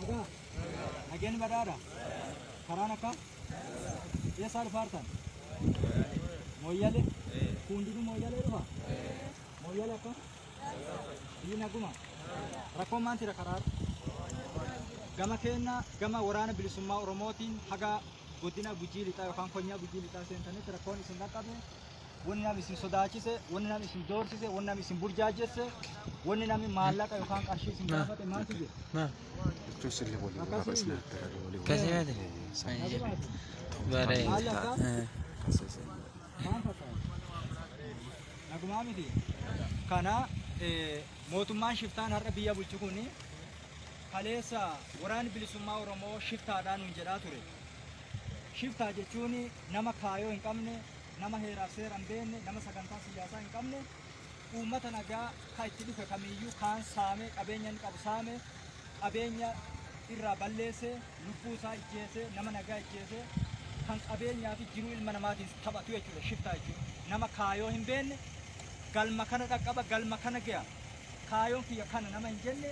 Nagaa. Nageenyi badhaadha. Karaan akkam? Eessaa dhufaartan? Mooyyalee? Hundinuu Mooyyalee dhufa? Mooyyalee akkam? Biyyi naguma? Rakkoon maal jira karaa? Gama keenya gama Waraana Bilisummaa Oromootiin haga godina Gujii Lixaa yookaan konyaa Gujii Lixaa seentanitti rakkoon isin dhaqqabe, wanni namni isin sodaachise, wanni namni isin doorsise, wanni namni isin burjaajesse, wanni namni maallaqa yookaan qarshii isin gaafate maaltu jira? Maal akka? Maal fakkaata? Nagumaa miti. Kana mootummaan shiftaan har'a biyya bulchu kun kaleessa Waraanni Bilisummaa Oromoo shiftaadhaa nuun jedhaa ture. Shiftaa jechuun nama kaayoo hin qabne, nama heeraaf seera hin beekne, nama sagantaa siyaasaa hin qabne, uummata nagaa kan itti dhufe kamiyyuu kaan saamee, qabeenya inni qabu saame, qabeenya irraa balleesse, lubbuu isaa ijjeese, nama nagaa ijjeese, kan qabeenyaa fi jiruu ilma namaatiin taphatu jechuudha shiftaa jechuudha. Nama kaayoo hin beekne, galma kana dhaqqaba, galma kana ga'a, kaayoon kiyya kana nama hin jenne,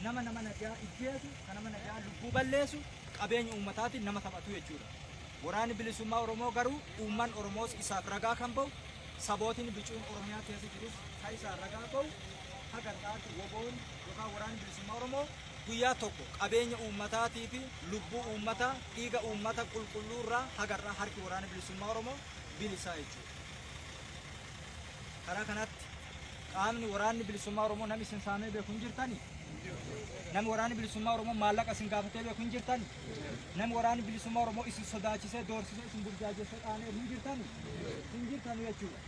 nama nama nagaa ijjeesu, kan nama nagaa lubbuu balleessu, qabeenya uummataatiin nama taphatu jechuudha. Waraanni Bilisummaa Oromoo garuu uummanni Oromoos isaaf ragaa kan ba'u, sabootiin bicuun Oromiyaa keessa jirus kan isaan ragaa ba'u, haga har'aatti WBOn yookaan Waraanni Bilisummaa Oromoo guyyaa tokko qabeenya uummataatii fi lubbuu uummataa, dhiiga uummata qulqulluu irraa haga har'aa harki Waraana Bilisummaa Oromoo bilisaa jechuudha. Karaa kanatti qaamni Waraanni Bilisummaa Oromoo namni isin saamee beeku hin jirtani? Namni Waraanni Bilisummaa Oromoo maallaqa isin gaafatee beeku hin jirtani? Namni Waraanni Bilisummaa Oromoo isin sodaachisee, doorsisee, isin burjaajessee dhaanee hin jirtani? Hin jirtanu jechuudha.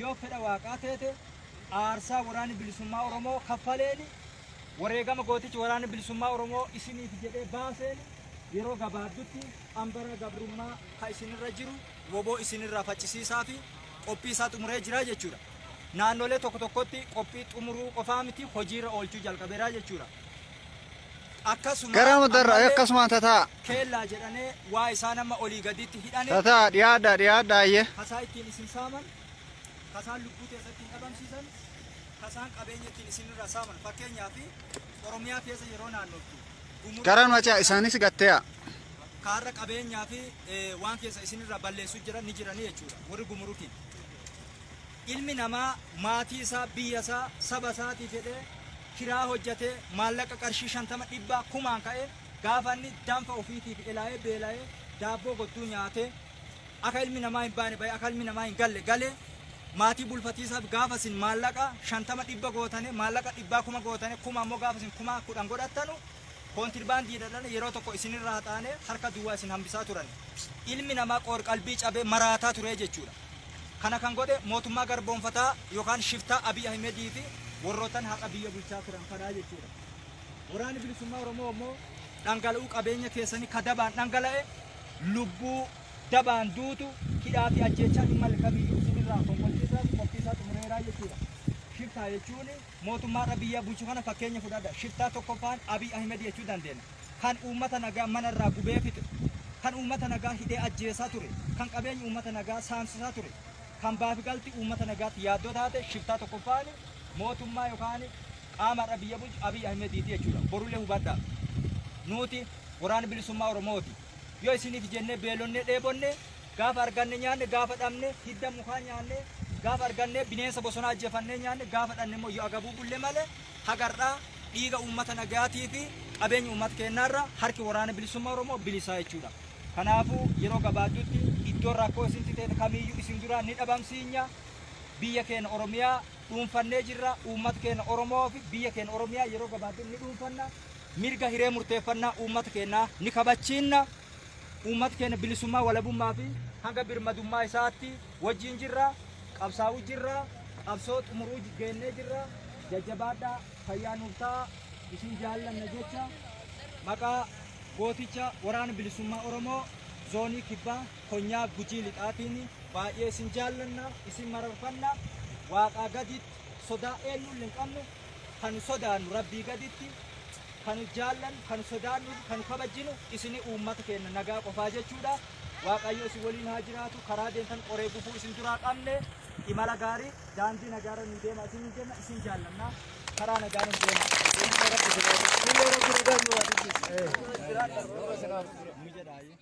Yoo fedha Waaqaa teete, aarsaa Waraanni Bilisummaa Oromoo kaffaleeni, wareegama gootichi Waraanni Bilisummaa Oromoo isiniif jedhee baaseen, yeroo gabaabdutti qambara gabrummaa ka isinirra jiru woboo isinirraa faccisiisaa fi qophii isaa xumuree jira jechuudha. Naannolee tokko tokkotti qophii xumuruu qofaa miti, hojiirra oolchuu jalqabeera jechuudha. Akkasuma Gara mudarra ammallee akkasumaan tataa. Keellaa jedhanee waa isaan amma olii gaditti hidhane Tataa dhiyaadha dhiyaadha ayyee. Kasaa ittiin isin saaman, kasaan lubbuu teessa ittiin dhabamsiisan, kasaan qabeenya ittiin isinirraa saaman, fakkeenyaaf Oromiyaa keessa yeroo naannoftu gumuruu Gara macaa isaanis gattee'a. Kaarra qabeenyaa fi waan keessa isinirraa balleessu jiran ni jiranii jechuudha warri gumurukiin. Ilmi namaa maatii isaa, biyya isaa, saba isaatiif jedhee kiraa hojjatee maallaqa qarshii 50, dhibbaa, kumaan ka'ee, gaafa inni danfa ofiitiif elaa'ee beela'ee daabboo godduu nyaatee, akka ilmi namaa hin baane bahee, akka ilmi namaa hin galle galee maatii bulfatiisaaf, gaafa isin maallaqa 50, 100 gootane, maallaqa dhibbaa 1000 gootane, kuma ammoo gaafa isin 10,000 godhattanu, koontirbaandiidhaan yeroo tokko isinirraa haxaanee harka duwwaa isin hambisaa turan. Ilmi namaa qoor qalbii cabee maraataa ture jechuudha. Kana kan godhe mootummaa garboomfataa yookaan shiftaa Abiy Ahimedii fi warrootan har'a biyya bulchaa turan kanaa jechuudha. Waraanni Bilisummaa Oromoo immoo dhangala'uu qabeenya keessanii ka dabaan dhangala'e, lubbuu dabaan duutu, hidhaa fi ajjeechaa hin malle kamiyyuu isinirraa konkolchiisaa fi qophii isaa xumureeraa jechuudha. Shiftaa jechuun mootummaa har'a biyya bulchu kana fakkeenya fudhadha. Shiftaa tokkoffaan Abiy Ahimed jechuu dandeenya. Kan uummata nagaa mana irraa gubee fixe, kan uummata nagaa hidhee ajjeesaa ture, kan qabeenya uummata nagaa saamsisaa ture, kan baafi galti uummata nagaatti yaaddoo taate, shiftaa tokkoffaan mootummaa yookaan qaama har'a biyya bulchu Abiy Ahimediiti jechuudha. Borullee hubadhaa. Nuti Waraana Bilisummaa Oromooti. Yoo isiniif jennee beelonnee dheebonne, gaafa arganne nyaanne, gaafa dhabne hidda mukaa nyaanne, gaafa arganne bineensa bosonaa ajjeefannee nyaanne, gaafa dhabne immoo yoo agabuu bulle malee, haga har'aa dhiiga uummata nagayaatii fi qabeenya uummata keenyaarra harki Waraana Bilisummaa Oromoo bilisaa jechuudha. Kanaafuu yeroo gabaabduutti iddoon rakkoo isintti ta'e kamiyyuu isin duraa ni dhabamsiinya. Biyya keenya Oromiyaa dhuunfannee jirra. Uummata keenya Oromoo fi biyya keenya Oromiyaa yeroo gabaabduutti ni dhuunfanna. Mirga hiree murteeffannaa uummata keenyaa ni kabachiinna. Uummata keenya bilisummaa, walabummaa fi hanga birmadummaa isaatti wajjin jirra. Qabsaa'uu jirra. Qabsoo xumuruu geennee jirra. Jajjabaadhaa, fayyaa nuuf ta'a. Isin jaallanna jecha maqaa gooticha Waraana Bilisummaa Oromoo Zoonii Kibbaa Konyaa Gujii Lixaatiin baay'ee isin jaallanna, isin mararfanna. Waaqaa gaditti sodaa eenyullee hin qabnu. Kan sodaannu Rabbii gaditti, kan jaallannu, kan sodaannu, kan kabajjinu isini uummata keenya nagaa qofaa jechuudha. Waaqayyo isin waliin haa jiraatu. Karaa deemtan qoree gufuu isin duraa qabne, imala gaarii, daandii nagaarra nu deema isin jenna, isin jaallanna. Karaa nagaa nu deema. Nu jedha ayyee.